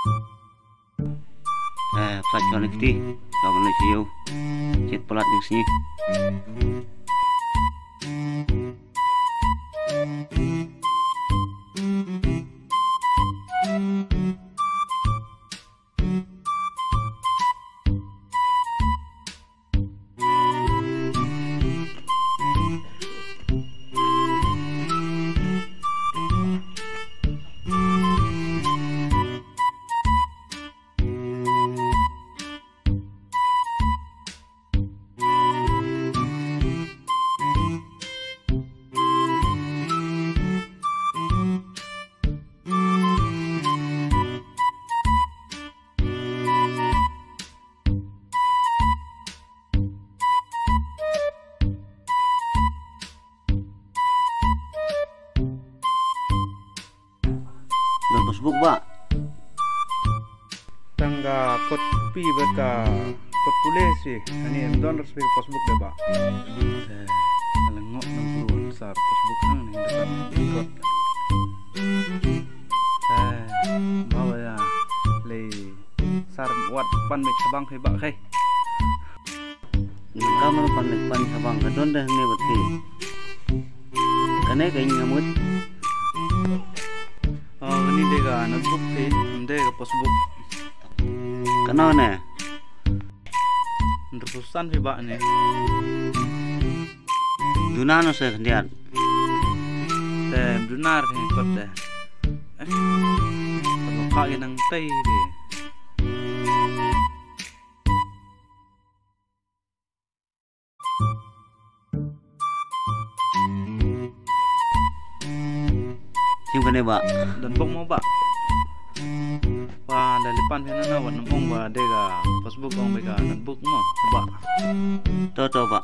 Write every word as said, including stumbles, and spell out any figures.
Eh, psat chon kti. Ka ban leit sha ïew. Chet palat ning sngi. Don passbook, Bah? Tang ka kot pi bad ka kot pule shi. Ani em don ras pi ka passbook de, Bah. Te, ala ngok nang pulu ansar passbook hang ni depan kot. Te, bawa ya le sar wat pan mek sabang kai, Bah, kai. Ka mano pan lek pan sha bang ka don deh ne bati. Kane ka ing ngamut. Oh, ini deh ka notebook ti, deh ka passbook. Kano ne? Nrusan phi ba ne. Duna no se khyndiat. Te duna ri kot te. Eh. Ka ki nang tei deh. Shim kane ba. Don bok mo ba. Wa da lipan hena na wan ong ba de ga passbook ong ba ga notebook mo ba. To to ba.